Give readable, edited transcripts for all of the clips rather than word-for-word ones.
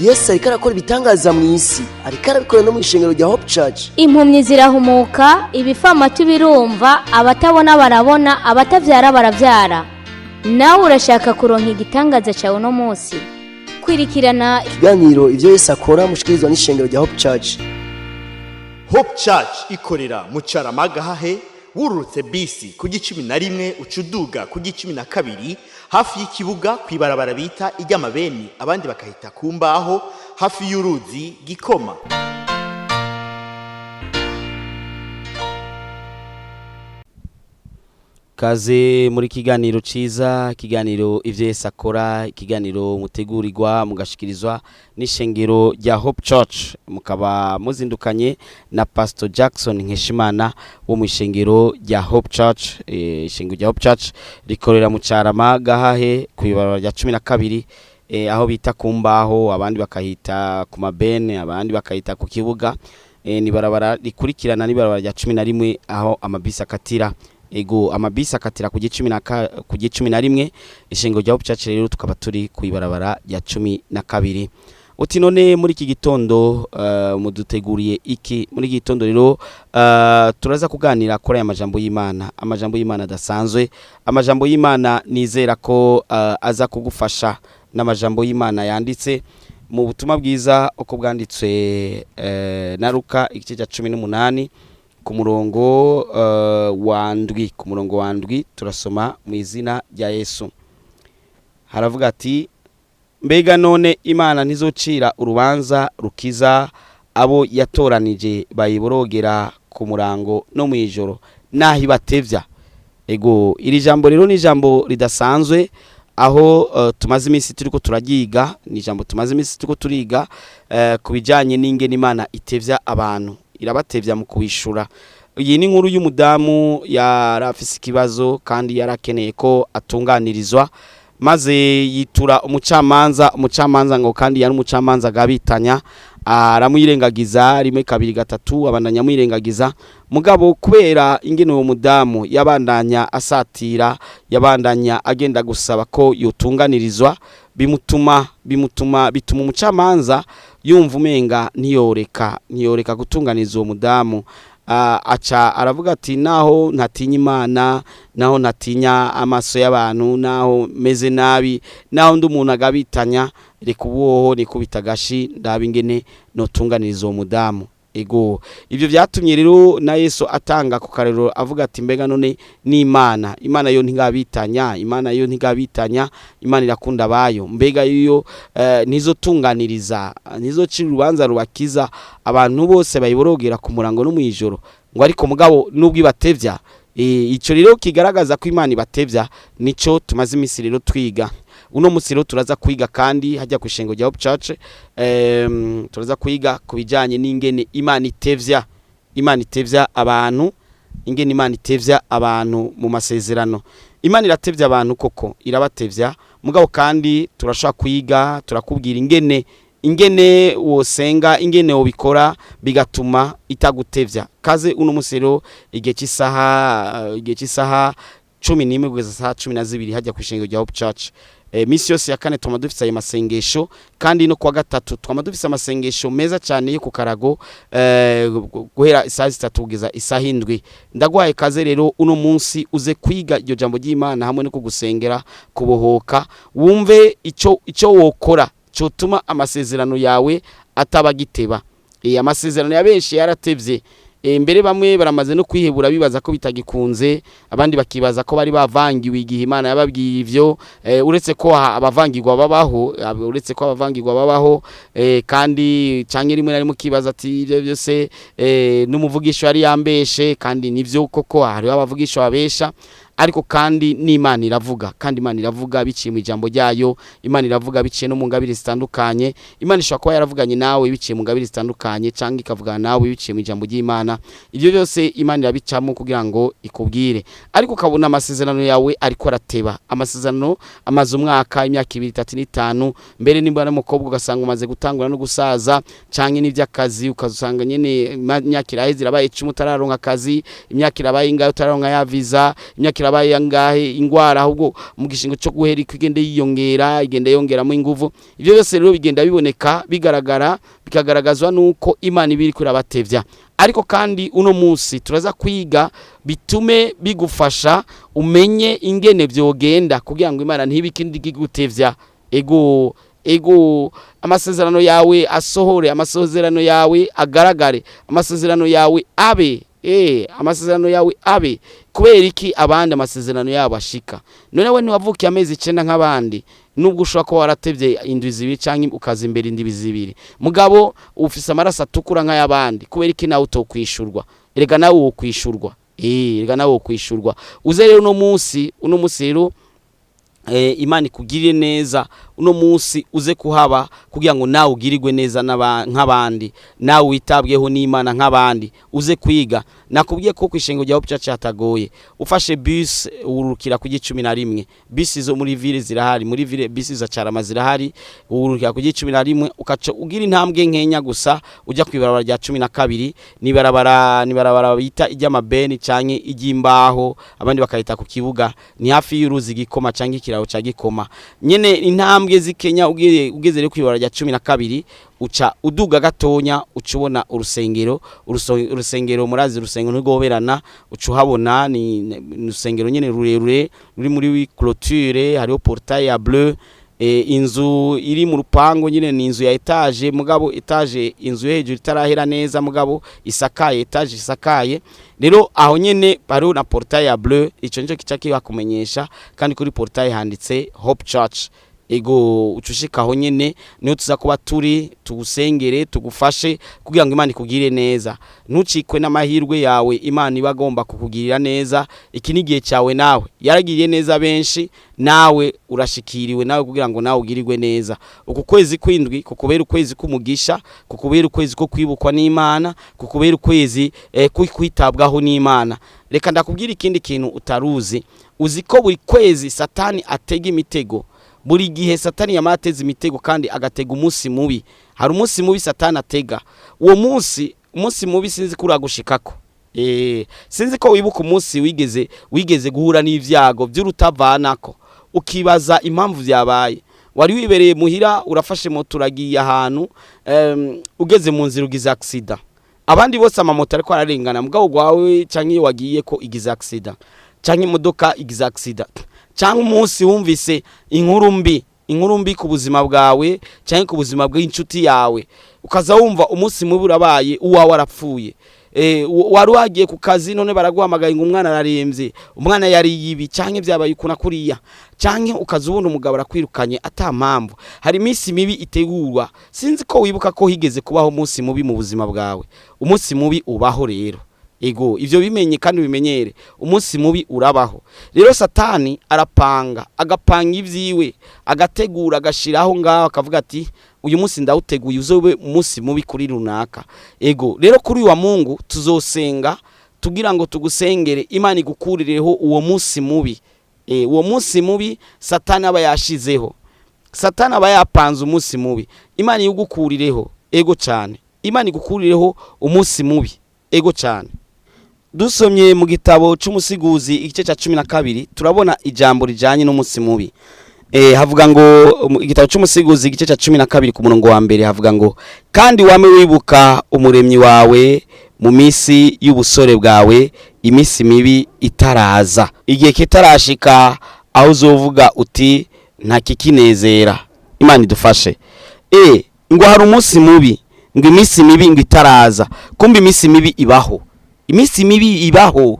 Yesu ariko arakora ibitangaza mu isi, ariko arabikora no mu ishengero rya Hope Church. Impumyi zirahumuka, ibifamatu birumva, abatabona barabona, abatavyara baravyara. Nawe urashaka kuronka igitangaza cyawe uno munsi? Kwirikirana ikiganiro Ivyo Yesu Akora mushikirizwa n'ishengero rya Hope Church. Hope Church ikorera mu Carama Gahahe. Wururutse bisi ku 11, uca uduga ku 12, hafi y'ikibuga, kw'ibarabara bita iry'amabeni, abandi bakahita ku mbaho, hafi y'uruzi Gikoma. Kaze muri kiganiro ciza, kiganiro Ivyo Yesu Akora, ikiganiro mutegurirwa mugashikirizwa n'ishengero rya Hope Church, mukaba muzindukanye na Pastor Jackson Nkeshimana wo mu ishengero rya Hope Church. Ishengero rya Hope Church rikorera mu Carama Gahahe, ku ibarabara rya 12, aho bita ku mbaho, abandi bakahita ku mabene, abandi bakahita ku kibuga. Ni barabara rikurikirana n'ibarabara rya 11, aho amabisi akatira. Ego, amabisi akatira ku 11. Ishingo rya Hope Church rero tukaba turi ku ibarabara rya 12. Uti none muri iki gitondo muduteguriye iki? Muri iki gitondo rero turaza kuganira kuri aya majambo y'Imana, amajambo y'Imana adasanzwe, amajambo y'Imana nizera ko aza kugufasha, n'amajambo y'Imana yanditse mu butumwa bwiza uko bwanditswe na Luka, igice cya 18, ku murongo wa ndwi. Ku murongo wa ndwi turasoma mu izina rya Yesu. Haravuga ati: "Mbega none Imana ntizocira urubanza rukiza abo yatoranije bayiborogera ku murango no mu ijoro, naho ibatevya?" Ego, iri jambo rero ni ijambo ridasanzwe aho tumaze iminsi turiko turaryiga. Ni ijambo tumaze iminsi turiko turiga ku bijanye n'ingene Imana itevya abantu, irabatevya mu kubishura. Iyi ni inkuru y'umudamu yari afise ikibazo kandi yarakeneye ko atunganirizwa, maze yitura umucamanza. Umucamanza ngo kandi yari umucamanza agabitanya, aramwirengagiza rimwe, kabiri, gatatu, abandanya amwirengagiza. Mugabo kubera ingene uwo mudamu yabandanya asatira, yabandanya agenda gusaba ko yotunganirizwa, bimutuma bituma umucamanza yumva umenga ntiyoreka gutunganiza uwo mudamu. Aca aravuga ati: "Naho ntatinya Imana, naho ntatinya amaso y'abantu, naho meze nabi, naho ndi umuntu agabitanya, reka ubuhoho nikubita agashi, ndaba ingene notunganiriza uwo mudamu." Ego, ibyo byatumye rero na Yesu atanga ku karero, avuga ati: "Mbega none n'Imana, Imana yo ntigabitanya? Imana yo ntigabitanya, Imana irakunda abayo. Mbega yo ntizotunganiriza, ntizocira urubanza rubakiza abantu bose bayiborogera ku murango no mu ijoro?" Ngo ariko mugabo nubwo ibatevya, ico rero kigaragaza ko Imana ibatevya nico tumaze iminsi rero twiga. Uno munsi rero turaza kwiga kandi hajya ku ishengo rya Hope Church, turaza kwiga ku bijanye n'ingene Imana itevya, Imana itevya abantu, ingene Imana itevya abantu mu masezerano. Imana iratevya abantu koko, irabatevya. Mugabo kandi turashobora kwiga, turakubwira ingene wosenga, ingene wobikora bigatuma itagutevya. Kaze uno munsi rero igihe cy'isaha 11 kugeza saa 12 hajya ku ishengero rya Hope Church. Misi yose ya kane twama dufise ayo masengesho, kandi no kuwa gatatu twama dufise amasengesho meza cyane yo ku karago, guhera isaha 3 kugeza isaha 7. Ndaguhaye kaze rero uno munsi uze kwiga iryo jambo ry'Imana hamwe no kugusengera kubohoka, wumve ico wokora cotuma amasezerano yawe ataba giteba. Amasezerano ya benshi yaratevye. Mbere bamwe baramaze no kwihebura, bibaza ko bitagikunze, abandi bakibaza ko bari bavangiwe igihe Imana yababwiye ivyo. Uretse ko abavangirwa babaho, uretse ko abavangirwa babaho, kandi canke rimwe na rimwe ukibaza ati: "Ivyo byose n'umuvugisho yari yambeshe." Kandi nivyo koko, hariho abavugisho babesha, ariko kandi n'Imana iravuga, kandi Imana iravuga biciye mu ijambo ryayo, Imana iravuga biciye no mu ngabire zitandukanye. Imana ishobora kuba yaravuganye nawe biciye mu ngabire zitandukanye, cyangwa ikavugana nawe biciye mu ijambo ry'Imana. Ibyo byose Imana irabicamo kugira ngo ikubwire. Ariko ukabona amasezerano yawe ariko arateba, amasezerano amaze umwaka, imyaka 2, 3 n'itanu. Mbere nimba ari umukobwa, ugasanga umaze gutangura no gusaza, canke n'ivy'akazi ukazusanga nyene imyaka iraheze, irabaye 10 utararonka akazi, imyaka irabaye ingahe utararonka ya visa, imyaka kirabaye angahe, ingwara ahubwo mu gishingo cyo guhera iko igende yiyongera, igenda yongeramo inguvu. Ibyo byose rero bigenda biboneka, bigaragara, bikagaragazwa nuko Imana iba iriko irabatevya. Ariko kandi uno munsi turaza kwiga bitume bigufasha umenye ingene vyogenda kugira ngo Imana ntibe ikindi kigutevya. Ego, ego, amasezerano yawe asohore, amasezerano yawe agaragare, amasezerano yawe abe, amasezerano yawe abe. Kubera iki abandi amasezerano yabo ashika? None we ntiwavukiye amezi 9 nk'abandi, nubwo ushobora kuba waratevye indwi zibiri canke ukaza imbere indwi zibiri, mugabo ufise amaraso atukura nk'ay'abandi. Kubera iki nawe utokwishurwa? Erega nawe wokwishurwa. Erega nawe wokwishurwa. Uze rero uno munsi, uno munsi rero Imana ikugirire neza. Uno munsi uze kuhaba kugira ngo nawe ugirirwe neza nk'abandi, nawe witabweho n'Imana nk'abandi. Uze kwiga. Nakubwiye ko kwishengo rya Hope Church hatagoye. Ufashe bus urukira ku 11, bus zo muri ville zirahari, muri ville bus za Carama zirahari. Urukira ku 11 ukaca ugira intambwe nkenya gusa ujya kwibarabara rya 12. Ni barabara, ni barabara bita ijy'amabeni canke ijy'imbaho, abandi bakayita ku kibuga. Ni hafi y'uruzi Gikoma canke ikiraro ca Gikoma nyene. Intambwe zikenya ugeze rero kwibarabara rya 12, uca uduga gatonya, uca ubona urusengero. Urusengero murazi, urusengero ntigoberana, uca uhabona. Ni urusengero nyene rurerure ruri muri clôture, hariho portail ya bleu. Inzu iri mu rupango nyine ni inzu ya étage, mugabo étage inzu yo hejuru itarahera neza, mugabo isakaye, étage isakaye. Rero aho nyene hariho na portail ya bleu, ico nico kica kibakumenyesha. Kandi kuri portail handitse Hope Church. Ego, ucushika aho nyene niho tuza kuba turi, tugusengere, tugufashe kugira ngo Imana ikugirire neza. Ntucikwe n'amahirwe yawe, Imana iba agomba kukugirira neza. Iki ni igihe cyawe nawe. Yaragiriye neza benshi, nawe urashikiriwe nawe kugira ngo nawe ugirirwe neza. Uku kwezi kwindwi kukubera ukwezi k'umugisha, kukubera ukwezi ko kwibukwa n'Imana, kukubera ukwezi kwitabwaho n'Imana. Reka ndakubwira ikindi kintu utaruzi. Uzi ko buri kwezi Satani atega imitego? Buri gihe Satani yama ateze imitego kandi agatega umunsi mubi. Hari umunsi mubi Satani atega. Uwo munsi, umunsi mubi, sinzi ko uragushikako. Sinzi ko wibuka umunsi wigeze guhura n'ivyago by'urutavanako, ukibaza impamvu vyabaye. Wari wibereye muhira, urafashe moto uragiye ahantu, ugeze mu nzira ugize accident. Abandi bose amamoto ariko ararengana, mugabo gwawe canke iyo wagiye ko igize accident, canke imodoka igize accident. Cyangwa umunsi wumvise inkuru mbi, inkuru mbi ku buzima bwawe cyangwa ku buzima bw'inshuti yawe, ukaza wumva umunsi mubi urabaye, uwawe arapfuye. Wari wagiye ku kazi, none baraguhamagaye ngo umwana ararembye, umwana yariye ibi, canke byabaye ukuna kuriya, canke ukaza ubona umugabo arakwirukanye ata mpamvu. Hari iminsi mibi itegurwa. Sinzi ko wibuka ko higeze kubaho umunsi mubi mu buzima bwawe. Umunsi mubi ubaho rero. Ego, ivyo bimenye kandi bimenyere, umunsi mubi urabaho. Rero Satani arapanga, agapanga ivyiwe, agategura, agashiraho ngaho, akavuga ati: "Uyu munsi ndawuteguye uzobe umunsi mubi kuri runaka." Ego, rero kuri uyu wa Mungu tuzosenga tugira ngo tugusengere, Imana igukurireho uwo munsi mubi. Uwo munsi mubi Satani aba yashizeho, Satani aba yapanze umunsi mubi, Imana iwugukurireho. Ego cyane, Imana igukurireho umunsi mubi. Ego cyane. Dusomye mu gitabo c'Umusiguzi igice cya 12, turabona ijambo rijanye n'umunsi mubi. Havuga ngo igitabo c'Umusiguzi igice cya 12 ku murongo wa mbere, havuga ngo: "Kandi wame wibuka Umuremyi wawe mu minsi y'ubusore bwawe, iminsi mibi itaraza, igihe kitarashika aho uzovuga uti: 'Nta kikinezera.'" Imana idufashe. Ngo hari umunsi mubi, ngo iminsi mibi ngo itaraza. Kumbe iminsi mibi ibaho, iminsi mibi ibaho.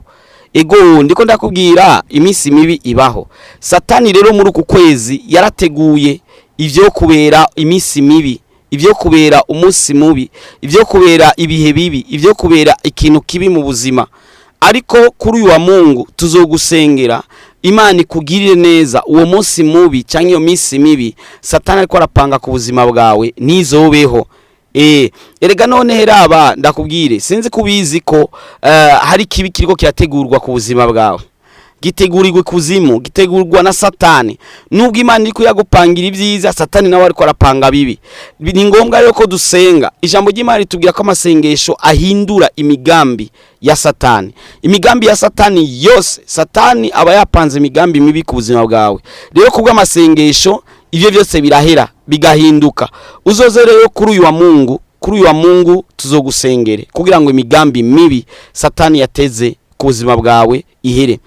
Ego, ndiko ndakubwira, iminsi mibi ibaho. Satani rero muri uku kwezi yarateguye ivyo kubera iminsi mibi, ivyo kubera umunsi mubi, ivyo kubera ibihe bibi, ivyo kubera ikintu kibi mu buzima. Ariko kuri uyu wa Mungu tuzogusengera, Imana ikugirire neza. Uwo munsi mubi cyangwa iyo minsi mibi Satani ariko arapanga ku buzima bwawe ntizobeho. Erega none heraba ndakubwire, sinzi ko ubizi ko hari ikibi kiriko kirategurwa ku buzima bwawe. Gitegurirwa ikuzimu, gitegurwa na Satani. Nubwo Imana iri kuyagupangira ibyiza, Satani nawe ariko arapanga bibi. Ni ngombwa rero ko dusenga. Ijambo ry'Imana ritubwira ko amasengesho ahindura imigambi ya Satani, imigambi ya Satani yose. Satani aba yapanze imigambi mibi ku buzima bwawe. Rero kubw'amasengesho ibyo byose birahera, bigahinduka. Uzoze rero kuri uyu wa Mungu, kuri uyu wa Mungu tuzogusengere kugira ngo imigambi mibi Satani yateze ku buzima bwawe ihere.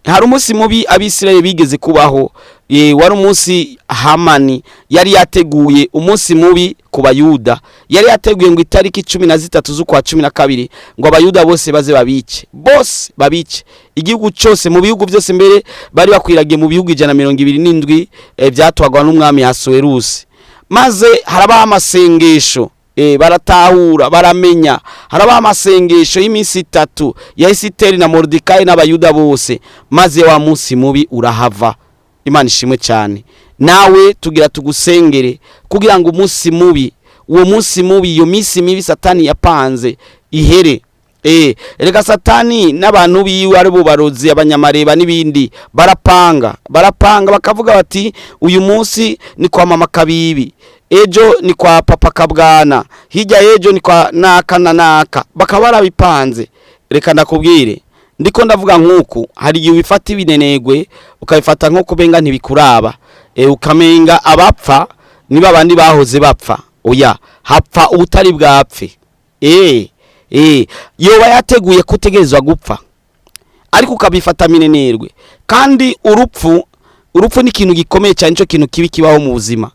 Hari umunsi mubi Abisirayeli bigeze kubaho. Wari umunsi Hamani yari yateguye umunsi mubi ku Bayuda. Yari yateguye ngo itariki 13 z'ukwa 12 ngo Abayuda bose baze babice, bose babice, igihugu cyose, mu bihugu byose. Mbere bari bakwiragiye mu bihugu 127 byatwagwa n'umwami Hasuwerusi. Maze harabaho amasengesho, baratahura, baramenya. Harabaho amasengesho y'iminsi 3 ya Esiteri na Moridekayi n'Abayuda bose, maze wa munsi mubi urahava. Imana ishimwe cyane. Nawe tugira tugusengere kugira ngo umunsi mubi, uwo munsi mubi, iyo minsi mibi Satani yapanze ihere. Reka Satani n'abantu biwe, ari bo barozi, abanyamareba n'ibindi, barapanga, barapanga, bakavuga bati: "Uyu munsi ni kwa mama Kabibi, ejo ni kwa papa Kabwana, hirya y'ejo ni kwa naka na naka." Bakaba barabipanze. Reka ndakubwire, ndiko ndavuga nk'uku, hari igihe ubifata ibinenegwe, ukabifata nko kubenga ntibikuraba, ukamenga abapfa niba abandi bahoze bapfa. Oya, hapfa ubutari bwapfe. Yoba yateguye kutegerezwa gupfa, ariko ukabifata minenerwe. Kandi urupfu, urupfu ni ikintu gikomeye cyane, nicyo kintu kibi kibaho mu buzima.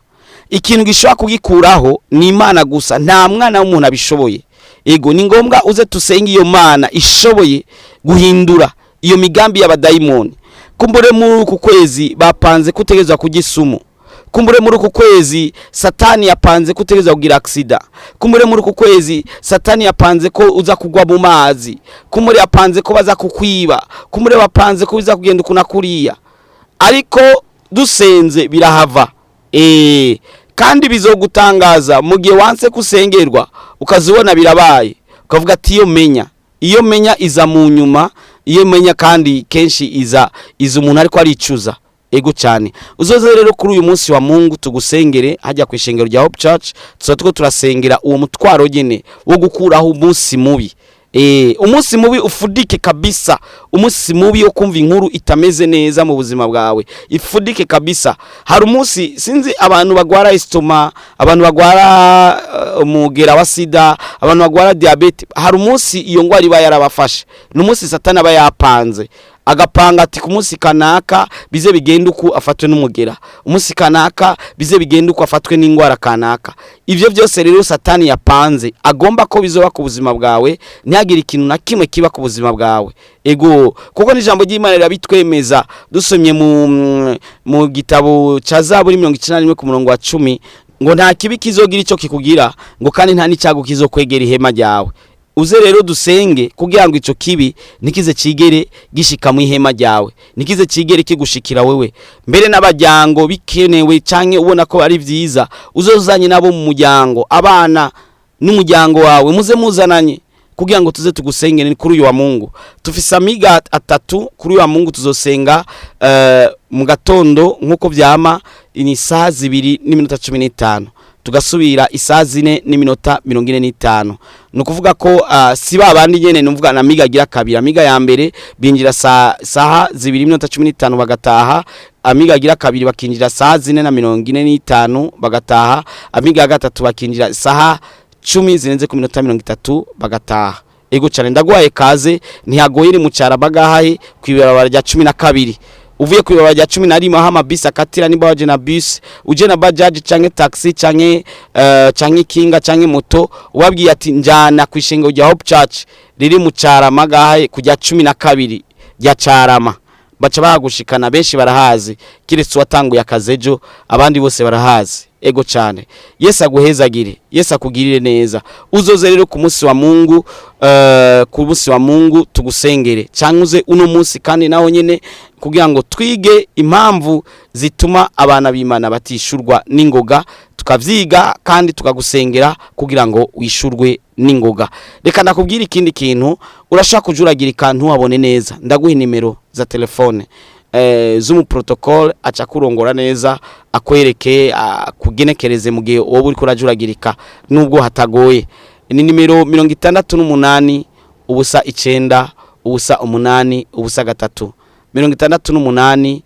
Ikintu gishobora kugikuraho ni Imana gusa, nta mwana w'umuntu abishoboye. Ego, ni ngombwa uze tusenge iyo Mana ishoboye guhindura iyo migambi y'abadayimoni. Kumbure muri uku kwezi bapanze kutegerezwa kurya isumu. Kumbure muri uku kwezi Satani yapanze kutegerezwa kugira accident. Kumbure muri uku kwezi Satani yapanze ko uza kugwa mu mazi. Kumbure yapanze ko baza kukwiba. Kumbure bapanze ko uza kugenda ukuna kuriya, ariko dusenze birahava. Kandi bizogutangaza mu gihe wanse kusengerwa, ukazibona birabaye, ukavuga ati: "Iyo menya." Iyo menya iza mu nyuma, iyo menya kandi kenshi iza umuntu ariko aricuza. Ego cyane. Uzoze rero kuri uyu munsi wa Mungu tugusengere hajya ku ishengero rya Hope Church. Tuba tuko turasengera uwo mutwaro nyene wo gukuraho umunsi mubi. Umunsi mubi ufudike kabisa. Umunsi mubi wo kumva inkuru itameze neza mu buzima bwawe ifudike kabisa. Hari umunsi, sinzi, abantu bagwara estomac, abantu bagwara umugera wa sida, abantu bagwara diabète, hari umunsi iyo ngwara iba yarabafashe. Ni umunsi Satani aba yapanze, agapanga ati: "Ku munsi kanaka bize bigende uku, afatwe n'umugera. Umunsi kanaka bize bigende uku, afatwe n'indwara kanaka." Ivyo byose rero Satani yapanze, agomba ko bizoba ku buzima bwawe, ntihagire ikintu na kimwe kiba ku buzima bwawe. Ego, kuko n'ijambo ry'Imana rirabitwemeza. Dusomye mu gitabo ca Zaburi 91 ku murongo wa 10 ngo: "Nta kibi kizogira ico kikugira," ngo "kandi nta n'icyago kizokwegera ihema ryawe." Uze rero dusenge kugira ngo ico kibi nikize cigere gishika mu ihema ryawe, nikize cigere kigushikira wewe mbere n'abajyango. Bikenewe canke ubona ko ari vyiza, uzozanye nabo mu muryango, abana n'umuryango wawe, muze muzananye kugira ngo tuze tugusengere. Kuri uyu wa Mungu tufise amiga atatu. Kuri uyu wa Mungu tuzosenga mu gatondo nk'uko vyama, ni isaha 2:15, tugasubira isaha 4:45. Ni ukuvuga ko si ba bandi nyene, nuvuga na miga agira kabiri. Amiga ya mbere binjira saha 2:15 bagataha. Amiga agira kabiri bakinjira saha 4:45 bagataha. Amiga ya gatatu bakinjira saha 9:30 bagataha. Ego cyane, ndaguhaye kaze. Ntihagoye, iri mu Cyarabagahaye ku ibarabara rya 12. Uvuye ku ibarabara rya 11 aho amabisi akatira, nimba waje na bus, uje na bajaji canke taxi canke ikinga canke moto, ubabwiye ati: "Njana ku ishengero rya Hope Church riri mu Caramagahaye kujya 12 rya Carama," baca bahagushikana. Benshi barahazi, kiretse uwatanguye akazi ejo, abandi bose barahazi. Ego cyane. Yesu aguhezagire, Yesu akugirire neza. Uzoze rero ku munsi wa Mungu, ku munsi wa Mungu tugusengere, cyangwa uze uno munsi kandi naho nyene kugira ngo twige impamvu zituma abana b'Imana batishurwa n'ingoga. Tukavyiga kandi tukagusengera kugira ngo wishurwe n'ingoga. Reka ndakubwira ikindi kintu: urashaka kujuragirika ntuhabone neza, ndaguha inimero za telefone z'umuprotocole, aca kurongora neza, akwereke, akugenekereze mu gihe wowe uriko urajuragirika nubwo hatagoye. Ni nimero 68 0 9 0 8 0 3, 68 0 9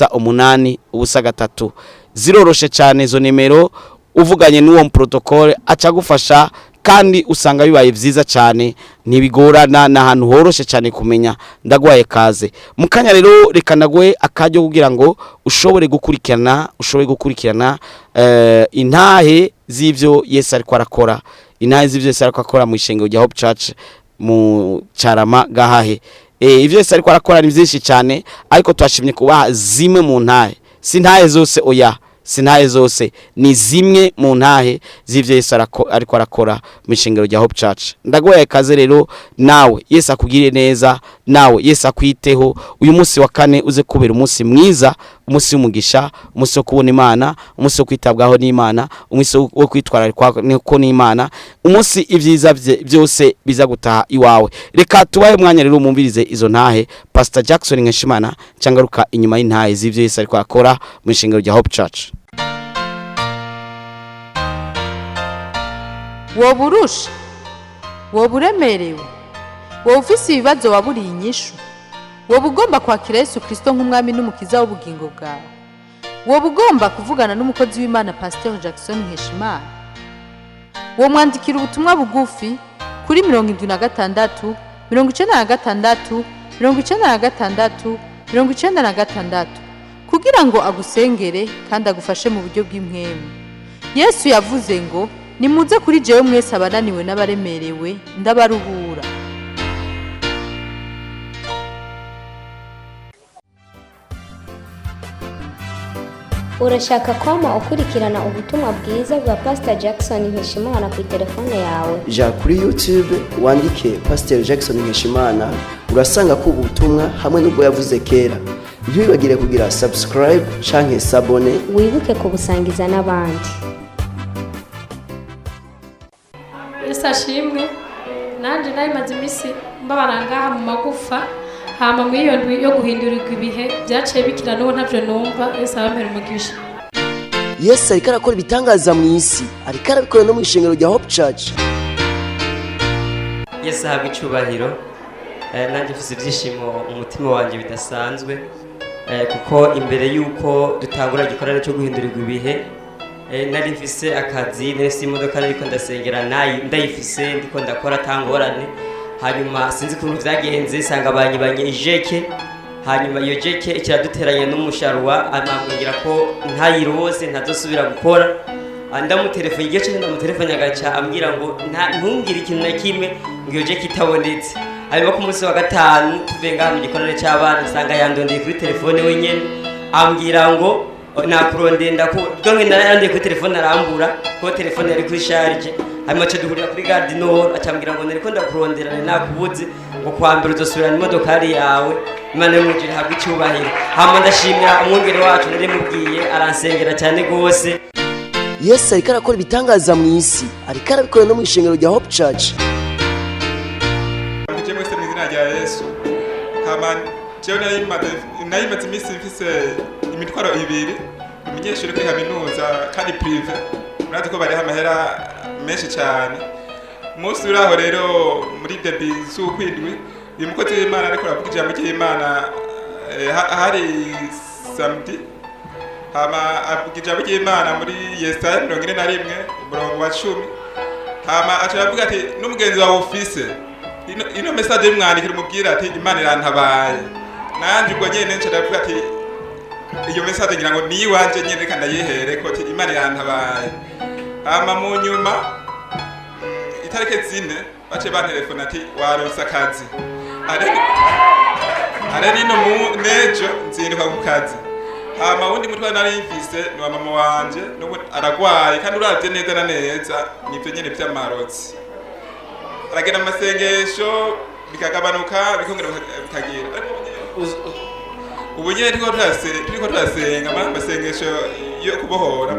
0 8 0 3. Ziroroshe cyane izo nimero. Uvuganye n'uwo protocole aca agufasha, kandi usanga bibaye vyiza cyane, ntibigorana, ni ahantu horoshe cyane kumenya. Ndaguhaye kaze mu kanya rero. Reka ndaguhe akaryo kugira ngo ushobore gukurikirana intahe z'ivyo Yesu ariko arakora, intahe z'ivyo Yesu ariko akora mu ishengero rya Hope Church mu Carama Gahahe. Ivyo Yesu ariko arakora ni byinshi cyane, ariko twashimye kubaha zimwe mu ntahe. Si ntahe zose, oya, si ntahe zose, ni zimwe mu ntahe z'ivyo Yesu ariko arakora mu ishengero rya Hope Church. Ndaguhaye kaze rero. Nawe Yesu akugirire neza, nawe Yesu akwiteho. Uyu munsi wa kane uze kubera umunsi mwiza, umunsi w'umugisha, umunsi wo kubona Imana, umunsi wo kwitabwaho n'Imana, umunsi wo kwitwararikwa ko n'Imana, umunsi ibyiza byose biza gutaha iwawe. Reka tubahe umwanya rero mumvirize izo ntahe. Pastor Jackson Nkeshimana cangaruka inyuma y'intahe z'ivyo Yesu ariko akora mu ishengero rya Hope Church. Woba urusha, woba uremerewe, woba ufise ibibazo waburiye inyishu, woba ugomba kwakira Yesu Kirisito nk'umwami n'umukiza w'ubugingo bwawe, woba ugomba kuvugana n'umukozi w'Imana Pasiteri Jackson Nkeshimana, womwandikira ubutumwa bugufi kuri 76 96 96 96 96 kugira ngo agusengere kandi agufashe mu buryo bw'impwemu. Yesu yavuze ngo: "Nimuze kuri jewe mwese abananiwe n'abaremerewe, ndabaruhura." Urashaka kwama ukurikirana ubutumwa bwiza bwa Pastor Jackson Nkeshimana ku telefone yawe? Ja kuri YouTube wandike Pastor Jackson Nkeshimana, urasanga ko ubutumwa hamwe n'ubwo yavuze kera. Ntiwibagire kugira subscribe canke s'abonner. Wibuke kubusangiza n'abandi. Yesu ashimwe. Nanjye nari maze iminsi mbabara ngaha mu magufa, hama muri iyo ndwi yo guhindurirwa ibihe byaciye bikira, n'ubu ntabyo numva. Yesu abampera umugisha. Yesu ariko arakora ibitangaza mu isi, ariko arabikora no mu ishengero rya Hope Church. Yesu ahabwa icyubahiro. Nanjye mfite ibyishimo mu mutima wanjye bidasanzwe, kuko imbere y'uko dutangura igikorane cyo guhindurirwa ibihe, nari mfise akazi, nari mfise imodoka, nariko ndasengera ndayifise, ndiko ndakora atangorane. Hanyuma sinzi ukuntu vyagenze, sanga banyibanye ijeke. Hanyuma iyo jeke ikiraduteranya n'umusharuwa, amambwira ko ntayirose ntazosubira gukora. Ndamutelefone igihe cyose, ndamutelefone agaca ambwira ngo ntumbwire ikintu na kimwe, ngo iyo jeke itabonetse. Hanyuma ku munsi wa gatanu tuvuye ngaha mu gikorane cy'abana, nsanga yandondeye kuri telefone wenyene, ambwira ngo: "O, nakurondeye ndaku." Donc narayandeye kuri telefone arambura, ko telefone yari kuri charge. Hanyuma aca duhurira kuri gare du Nord, acambwira ngo: "Nariko ndakurondera, nari nakubuze," ngo kwa mbere uzosubirana imodokari yawe. Imana yo mw'ijuru ihabwe icyubahiro. Hama ndashimira umwungere wacu, nari mubwiye aransengera cyane rwose. Yesu ariko arakora ibitangaza mu isi, ariko arabikora no mu ishengero rya Hope Church. Muje mwese mu izina rya Yesu. Hama jewe nari maze iminsi mfise imitwaro ibiri. Umunyeshuri kuri kaminuza kandi privé, murazi ko bariho amahera menshi cyane. Umunsi uri aho rero muri début z'ukwindwi, uyu mukozi w'Imana ariko aravuga ijambo ry'Imana, hari samedi. Hama avuga ijambo ry'Imana muri Yesaya 41 umurongo wa 10. Hama aca aravuga ati: "N'umugenzi wawe ufise ino message, y'umwandikira umubwira ati: 'Imana irantabaye.'" Nanje ubwo nyene nca ndavuga ati: "Iyo message ngira ngo ni iwanje nyene, reka ndayihere ko ati: 'Imana irantabaye.'" Hama mu nyuma, itariki 4 bace bantelefona ati: "Waronse akazi." Are nino mu nejo nzinduka ku kazi. Hama wundi mutwaro nari mfise ni wa mama wanje, n'ubu aragwaye, kandi uravye neza na neza nivyo nyene vy'amarozi. Aragenda mu masengesho bikagabanuka, bikongera bikagira. Ariko ubu nyene turiko turasenga amasengesho. yo kubohora,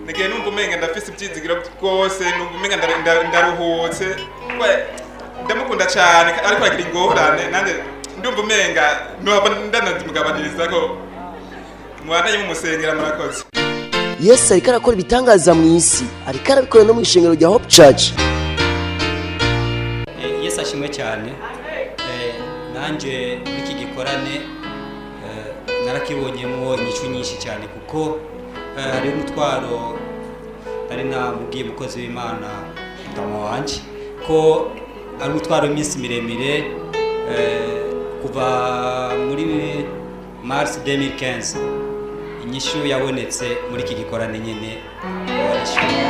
nagiye numva umenga ndafise ibyizigiro rwose, numva umenga ndaruhutse. Ndamukunda cyane, ariko agira ingorane, nanjye ndumva umenga nohava ndanazimugabaniriza ko mubandanye mumusengera. Murakoze. Yesu ariko arakora ibitangaza mu isi, ariko arabikora no mu ishengero rya Hope Church. Yesu ashimwe cyane. Nanjye muri iki gikorane narakibonyemo inyishu nyinshi cyane, kuko hariho umutwaro nari namubwiye umukozi w'Imana mutama wanjye ko ari umutwaro w'iminsi miremire, kuva muri mars 2015. Inyishu yabonetse muri iki gikorane nyine warishyuye.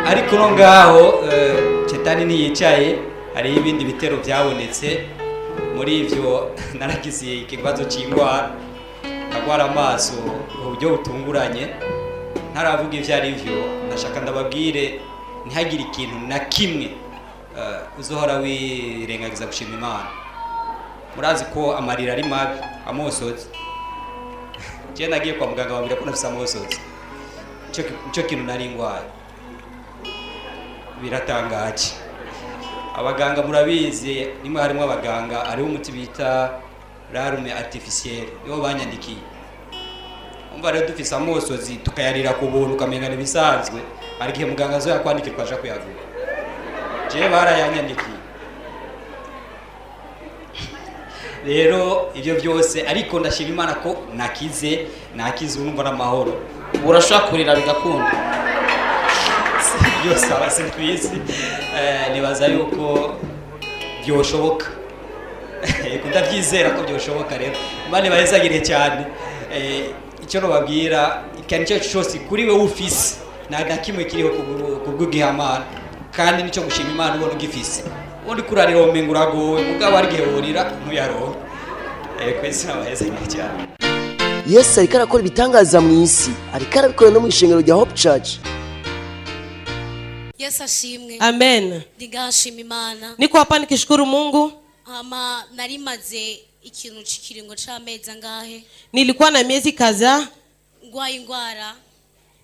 Ariko no ngaho shetani ntiyicaye, hariho ibindi bitero byabonetse. Muri ivyo naragize ikibazo c'ingwara, ndagwara amaso mu buryo butunguranye. Ntaravuga ivyo ari vyo, ndashaka ndababwire ntihagire ikintu na kimwe uzohora wirengagiza gushima Imana. Murazi ko amarira ari mabi, amosozi. Je nagiye kwa muganga bambwira ko nafise amosozi, nico kintu nari ngwaye. Biratangaje. Abaganga murabizi, nimwe harimo abaganga, hariho umuti bita larme artificielle, niwo banyandikiye. Umva rero, dufise amosozi tukayarira ku buntu ukamenga ibisanzwe, hari igihe muganga azoyakwandikira ukaja kuyagura. Jewe barayanyandikiye. Rero ibyo byose, ariko ndashima Imana ko nakize, nakize, urumva n'amahoro. Urashobora kurira bigakunda? Byose aba simbizi. Nibaza yuko byoshoboka. Yego, ndabyizera ko byoshoboka. Rero Imana ibahezagire cyane. Icyo nobabwira, ikintu icyo cyose kuri we ufise, nta na kimwe kiriho kubw'igihamana, kandi nicyo gushima Imana ubona ugifise. Ubundi kurarira womenga uragowe, mugabo hari igihe worira ntuyaronke. Kwezi nabahezagire cyane. Yesu ariko arakora ibitangaza mu isi, ariko arabikora no mu ishengero rya Hope Church. Yesu ashimwe. Amen. Ndigashima Imana. Niko hapa nikishukuru Mungu. Hama narimaze ikintu c'ikiringo c'amezi angahe Nilikuwa na miezi kadhaa ngwaye ingwara,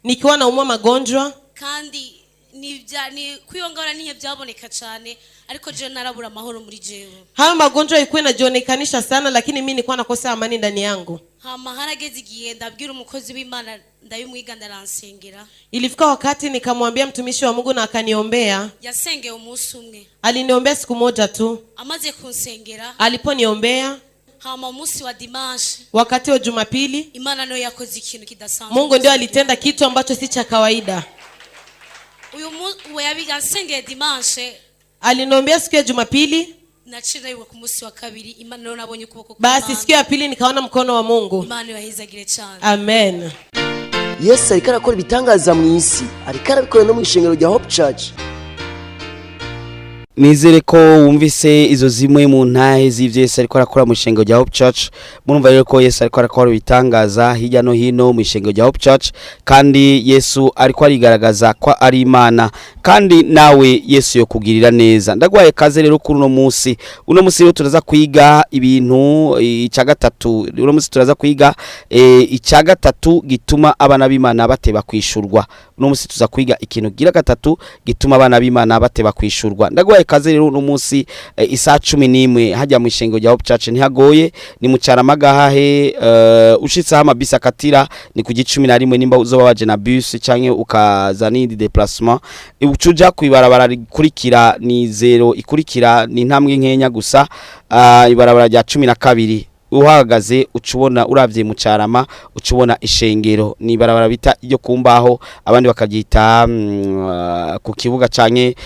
nikiwa naumwa magonjwa, kandi nibya ni kwiyo ngwara niyo byaboneka cyane, ariko je narabura amahoro muri jewe. Hayo magonjwa ilikuwa inajionekanisha sana, lakini mimi nilikuwa nakosa amani ndani yangu. Hama harageze igihe ndabwira umukozi w'Imana, ndabimwiga, ndaransengera. Ilifika wakati nikamwambia mtumishi wa Mungu na akaniombea. Yasengeye umunsi umwe. Aliniombea siku moja tu. Amaze kunsengera, Aliponiombea, hama umunsi wa dimanche, wakati wa Jumapili, Imana niyo yakoze ikintu kidasanzwe. Mungu ndio alitenda kitu ambacho si cha kawaida. Uyu mu we yansengeye dimanche, Aliniombea siku ya Jumapili, naciye ndabibwa ku munsi wa kabiri Imana niyo nabonye ukuboko basi kw'Imana. siku ya pili nikaona mkono wa Mungu. Imana ibahezagire cyane. Amen. Yesu ariko arakora ibitangaza mu isi, ariko arabikora no mu ishengero rya Hope Church. Nizere ko wumvise izo zimwe mu ntahe z'ivyo Yesu ariko arakora mu ishengero rya Hope Church. Murumva rero ko Yesu ariko arakora ibitangaza hirya no hino mu ishengero rya Hope Church, kandi Yesu ariko arigaragaza ko ari Imana, kandi nawe Yesu yo kugirira neza. Ndagwaye kaze rero kuri uno munsi. Uno munsi rero turaza kwiga ibintu icya gatatu. Uno munsi turaza kwiga icya gatatu gituma abana b'Imana bateba kwishurwa. Uno munsi tuza kwiga ikintu gira gatatu gituma abana b'Imana bateba kwishurwa. Ndagwaye kaze rero uno munsi isaha 11 hajya mu ishengo rya Hope Church. Ntihagoye, ni mu Caramagahahe. Ushitse aho amabisi akatira ni ku 11, nimba uzoba waje na bus canke ukaza n'indi déplacement, ucuja kwibarabara rikurikira, ni zero ikurikira, ni intambwe nkenya gusa, ibarabara rya 12. Uhagaze ucubona, uravye mu Carama ucubona ishengero, ni ibarabara bita iryo kumbaho, abandi bakaryita ku kibuga canke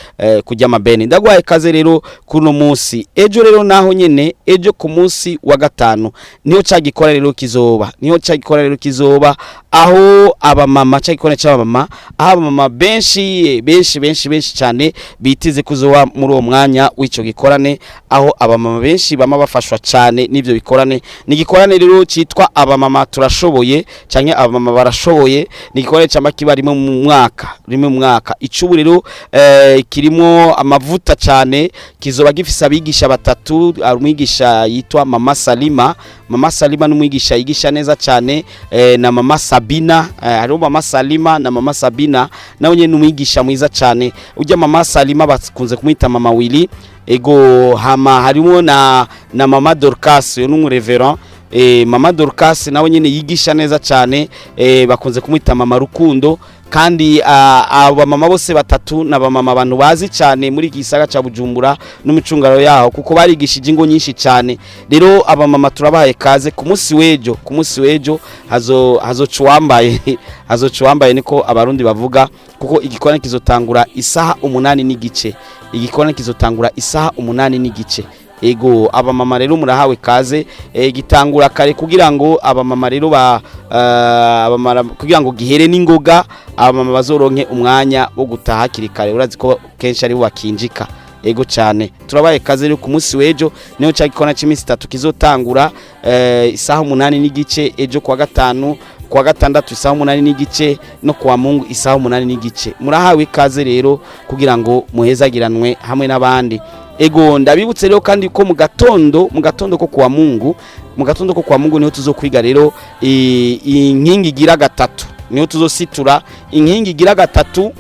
kujya amabeni. Ndagwaye kaze rero kuno munsi. Ejo rero naho nyene, ejo ku munsi wa gatanu niho cagikora rero kizoba, niho cagikora rero kizoba, aho abamama, cagikora c'abamama, aho abamama benshi benshi benshi benshi cyane biteze kuzoba muri uwo mwanya w'ico gikorane, aho abamama benshi bama bafashwa cyane n'ivyo bikorane. Ni igikorane rero citwa "Abamama turashoboye" canke "Abamama barashoboye". Ni igikorane cama kiba rimwe mu mwaka, rimwe mu mwaka. Icubu rero kirimo amavuta cyane. Kizoba gifise abigisha batatu. Umwigisha yitwa Mama Salima. Mama Salima n'umwigisha yigisha neza cyane, na Mama Sabina. Hariho Mama Salima na Mama Sabina, nawe nyene n'umwigisha mwiza cyane. Ujya Mama Salima bakunze kumwita Mama Willy. Ego, hama harimo na Mama Dorcas, uyu n'umu révérend. Mama Dorcas nawe nyene yigisha neza cyane, bakunze kumwita Mama Rukundo. Kandi aba mama bose batatu na bamama abantu bazi cyane muri iki gisagara ca Bujumbura n'imicungararo yaho, kuko barigishije ingo nyinshi cyane. Rero aba mama turabahaye kaze ku munsi w'ejo. Ku munsi w'ejo hazoca uwambaye, niko abarundi bavuga, kuko igikorane kizotangura isaha 8:30. Igikorane kizotangura isaha 8:30. Ego, abamama rero murahawe kaze. Gitangura kare kugira ngo abamama rero ba abamara kugira ngo gihere n'ingoga, abamama bazoronke umwanya wo gutaha hakiri kare. Urazi ko kenshi ari bo bakinjika. Ego cyane, turabaye kaze rero ku munsi w'ejo. Niyo cya gikona cy'iminsi 3 kizotangura isaha 8:30 ejo kuwa gatanu, kuwa gatandatu isaha 8:30, no kuwa Mungu isaha 8:30. Murahawe ikaze rero kugira ngo muhezagiranwe hamwe n'abandi. Ego, ndabibutse rero kandi ko mu gatondo ko kuwa Mungu, mu gatondo ko kuwa Mungu niho tuzokwiga rero inkingi igira gatatu, niho tuzositura inkingi igira gatatu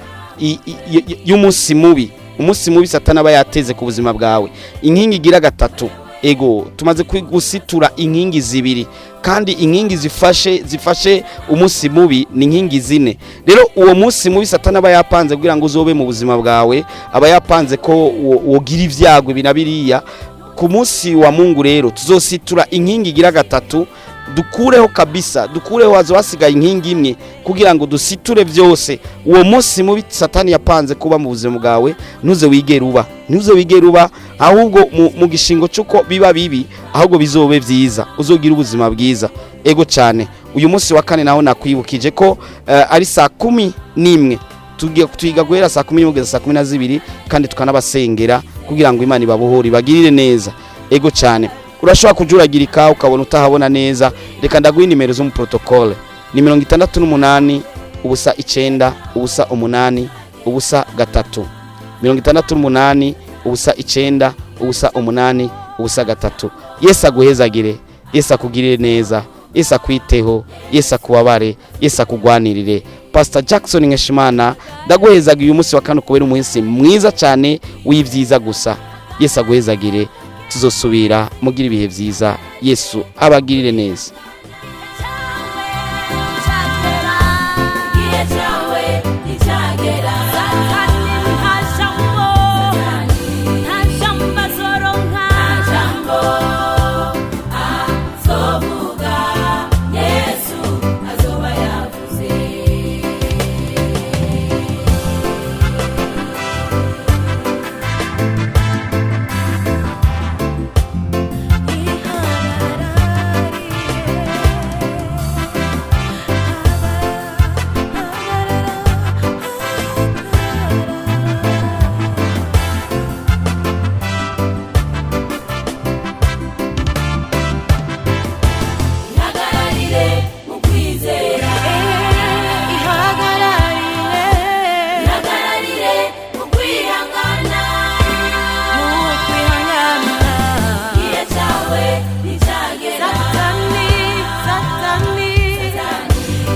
y'umunsi mubi, umunsi mubi Satana aba yateze ku buzima bwawe. Inkingi igira gatatu. Ego, tumaze gusitura inkingi zibiri, kandi inkingi zifashe umunsi mubi ni inkingi zine. Rero uwo munsi mubi Satana aba yapanze kugira ngo uzobe mu buzima bwawe, aba yapanze ko wogira ibyago ibi na biriya. Ku munsi wa Mungu rero tuzositura inkingi igira gatatu, dukureho kabisa, dukureho. Hazo hasigaye inkingi imwe kugira ngo dusiture byose. Uwo munsi mubi Satani yapanze kuba mu buzima bwawe ntuze wigere uba, ntuze wigere uba, ahubwo mu gishingo cy'uko biba bibi, ahubwo bizobe byiza, uzogira ubuzima bwiza. Ego cyane. Uyu munsi wa kane naho nakwibukije ko ari saa 11. Tugiye twiga guhera saa 11 kugeza saa 12, kandi tukanabasengera kugira ngo Imana ibabohore, ibagirire neza. Ego cyane. Urashobora kujuragirika ukabona utahabona neza. Reka ndaguha nimero zo mu protocole: ni 68 0 9 0 8 0 3, 68 0 9 0 8 0 3. Yesu aguhezagire, Yesu akugirire neza, Yesu akwiteho, Yesu akubabare, Yesu akugwanirire. Pastor Jackson Nkeshimana ndaguhezaga uyu munsi wa kane kubera umunsi mwiza cyane w'ibyiza gusa. Yesu aguhezagire, tuzosubira. Mugira ibihe byiza, Yesu abagirire neza. Igihe cyawe nticyagera. Satani nta jambo, nta jambo azoronka, nta jambo azovuga, Yesu azoba yavuze. Ihagararire mu kwizera, ihagararire, ihagararire mu kwihangana, mu kwihangana. Igihe cyawe nticyagera. Satani, Satani,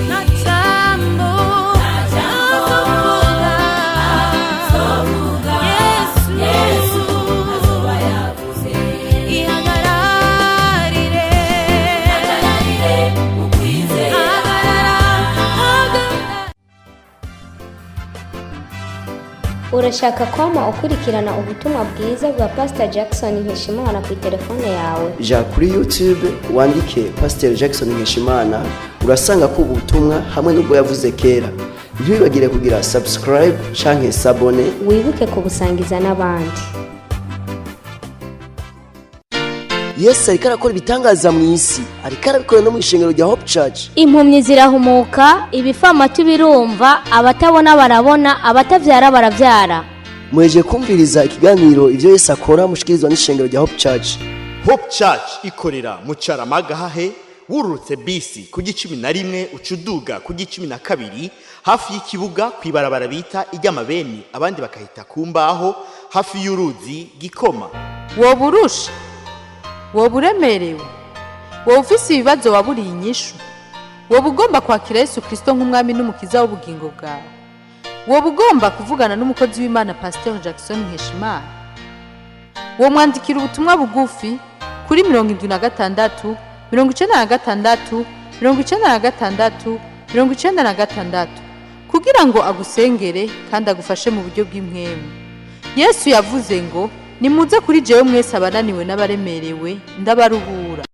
nta jambo, nta jambo azovuga, Yesu azoba yavuze. Ihagararire, ihagararire mu kwizera. Hagarara. Urashaka kwama ukurikirana ubutumwa bwiza bwa Pastor Jackson Nkeshimana ku telefone yawe? Ja kuri YouTube wandike Pastor Jackson Nkeshimana, urasanga ko ubutumwa hamwe n'ubwo yavuze kera. Ntiwibagire kugira subscribe canke s'abonner. Wibuke kubusangiza n'abandi. Yesu ariko arakora ibitangaza mu isi, ariko arabikora no mu ishengero rya Hope Church. Impumyi zirahumuka, ibifamatu birumva, abatabona barabona, abatabyara barabyara. Muheje kumviriza ikiganiro Ivyo Yesu Akora, mushikirizwa n'ishengero rya Hope Church. Hope Church ikorera mu Caramaga hahe wururutse bisi ku 11 uca uduga ku 12, hafi y'ikibuga, ku ibarabara bita iry'amabeni, abandi bakahita ku mbaho, hafi y'uruzi Gikoma. Woba urusha, woba uremerewe, Wowe ufise ibibazo waburiye inyishu? Wowe ugomba kwakira Yesu Kristo nk'umwami n'umukiza w'ubugingo bwawe? Wowe ugomba kuvugana n'umukozi w'Imana Pasteur Jackson Nkeshimana? Uwo mwandikira ubutumwa bugufi kuri 76 96 96 96 kugira ngo agusengere kandi agufashe mu buryo bw'impwemu. Yesu yavuze ngo: "Nimuze kuri jewe mwese abananiwe n'abaremerewe, ndabaruhura."